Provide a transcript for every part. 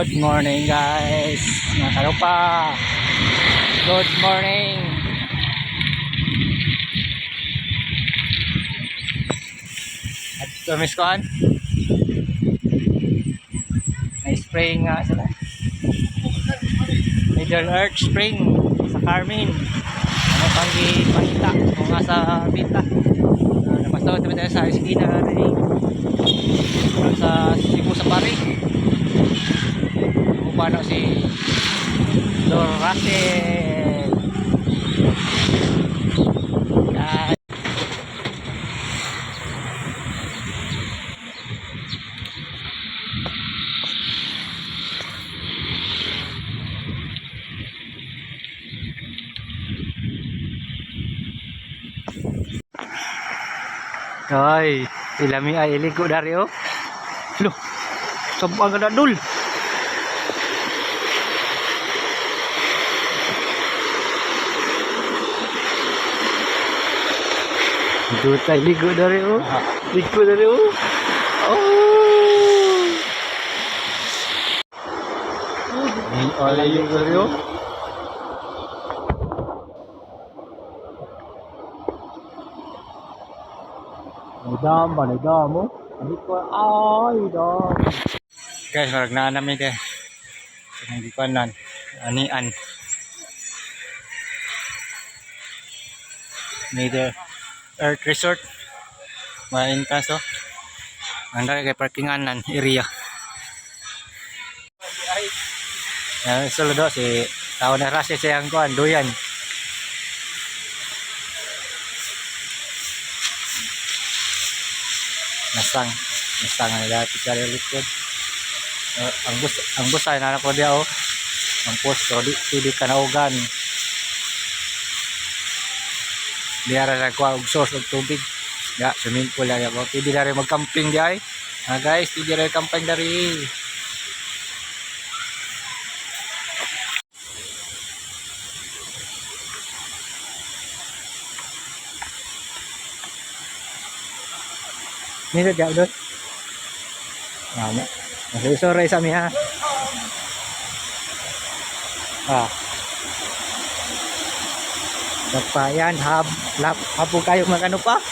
Good morning, guys. Mga karupa. Good morning. At tumis koan. May spring nga sila. Middle Earth Spring sa Carmen. Ano pang gipangita kung nga sa bita. Napasaw tayo sa esquina na sa Cebu sa Pari. Kung paano si Lord Russell. Yan. Ay, ilami ay iligo dari oh. Loh, sabang ka na dul. Dutay ligo dari oh. Ligo dari oh. Oh. Ay, ligo dari oh. Nidam ba, nidam oh. Hindi ko, ay, dam. Guys, marag na namin kay. Hindi ko nan. Anian. Middle Earth Resort. May entrance oh. Ang dali kay parkingan nan area. Yan, sulod do si tao na rasi siyang kuan duyan. Nasang nasang ang dati sa likod. Ang bus ay nana ko diya oh. Ang post pero di pili kanaugan. Diya ra sa kuha og source og tubig. Ya, swimming pool ya ko. Pwede na rin mag-camping di ay. Ah, guys, pwede rin camping dari. Nito diya doon. Tama. Sorry sa mi ha. Ah. Nagpayan, hab, lap, hapo kayo mag ano pa?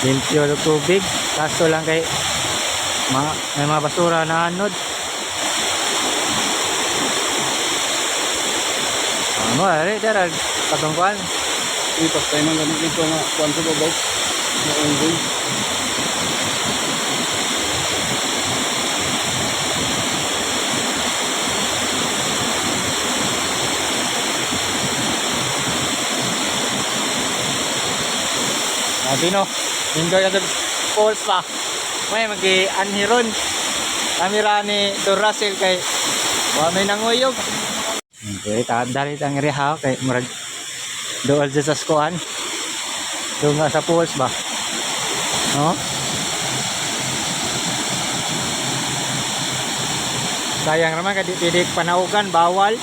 Limpyo ng tubig. Kaso lang kay mga, may mga basura na anod. Ano, ari, dara, katungkuan. Ipas tayo ng ganit nito nga kuan sa babaw. Na engine. Sabi no, enjoy na falls pa. May magi-anhiron. Kamera ni Don Russell kay wa may nanguyog. Okay, ta dali tang area kay murag dool sa skuan. Doon nga sa falls ba? No? Sayang naman kay di pwede panaugan, bawal.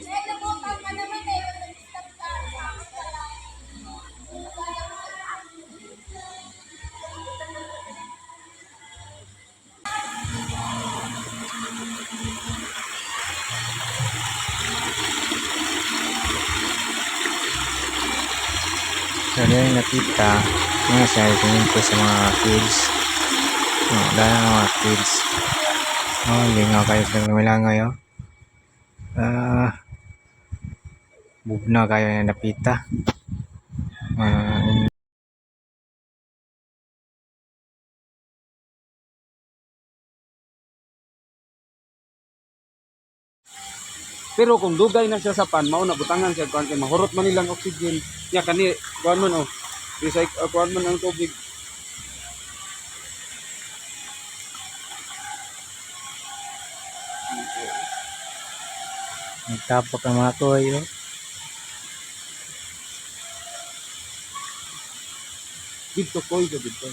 Eh, nabutan ka naman eh. Nag-stop ka. Sakit ka lang. So, yung nakita, mga siya, tingin ko sa mga kids. Oh, dahil ng mga kids. Oh, lingaw kayo sa lumilangay, oh. Ah, bugna kayo na napita. Ah, Pero kung dugay na siya sa pan, mao na butangan siya kuan kay mahurot man nilang oxygen. Nya kani kuan man oh. Recycle kuan man ang tubig. Nagtapok ang mga koy. Oh. Dito koy ka dito.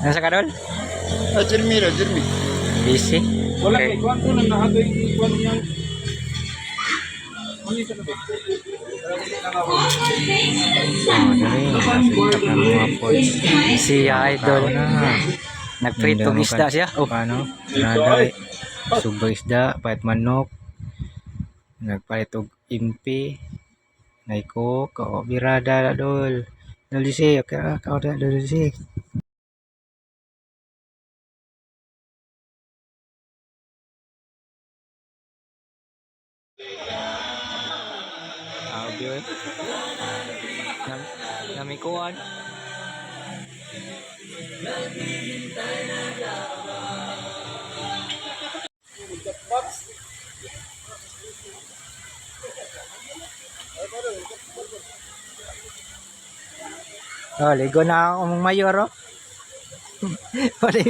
Nasa ka dol? Ah, Jeremy ra, Jeremy. Busy. Wala kay kuan ko nang nahatoy kuan niyang. Ano yung sabi? Oh, dali. Nasa ng mga pots. Si Idol. Nagprito og isda siya. Oh. Paano? Naday. Suba isda, pait manok. Nagpalit og impi. Naiko, kao birada na dol. Dol si, okay ra, kao da dol si. Abi oy. Nam namikuan. Oh, ligo na ako mong mayor, oh. Wala.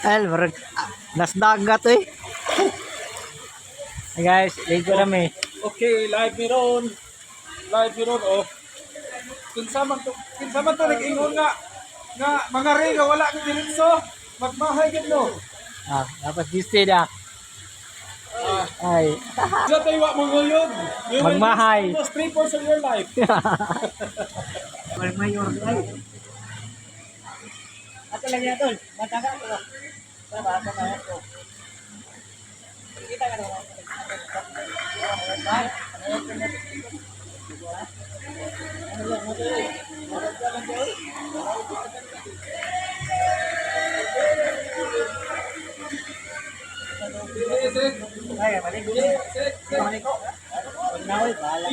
Al, murag nas dagat eh. Hey guys, ligo na mi. Okay, live mi ron. Live mi ron oh. Kinsa man to nag-ingon nga nga mga rega wala ni diretso. Magmahay gid no. Ah, dapat busy na. Ay, Sa tayo wa manguyog. You will Magmahay. lose almost 3 parts of your life. wala mayor ay. Ato lang yan tol. Mataga ko. Ba ba ba ko. Kita ka na. Ay, maligo. Maligo. Pag bahala.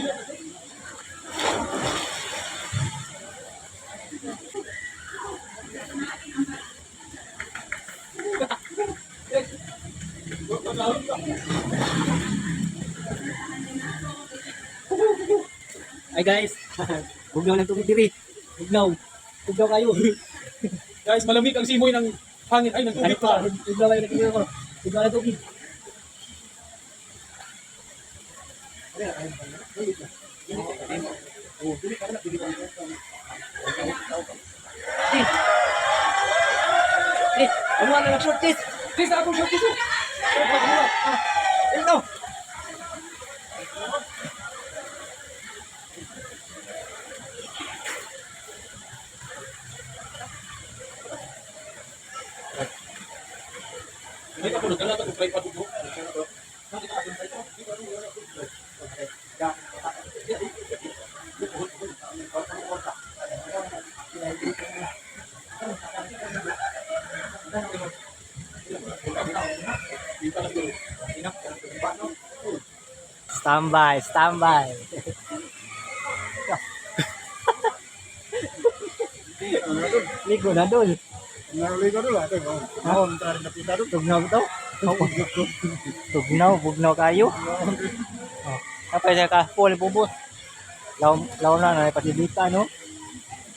Ay guys, bugnaw ng tubig diri. Bugnaw. Bugnaw kayo. Guys, malamig ang simoy ng hangin ay ng Ano tubig pa? pa. Bugnaw kayo ng ko. Bugnaw ng tubig. Eh, ano na lang short kiss? Tis ako short tis. Ito. Hindi ka puno dala ko tripod ko. Standby, standby. Ligo na dol. Naligo dulu ate ko. Ha? Tugnaw to? Tugnaw, bugnaw kayo. Oh. Kapag sa ka, full bubos. Law, law na na pasidita no.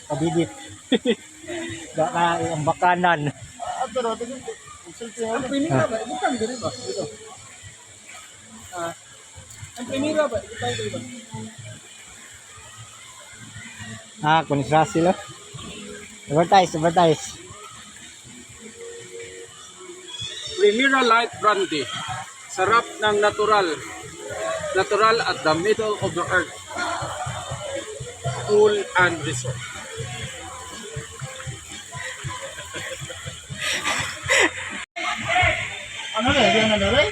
Pabibit. Baka ang bakanan. Ah, pero ate ko. Ang primera ba? Bukang diri ba? Dito. Ah. Ang primera ba? Bukang diri ba? Ah, kunis sila. Advertise, advertise. Primera Light Brandy. Sarap ng natural. Natural at the middle of the earth. Cool and resort. Ano na? Ano na?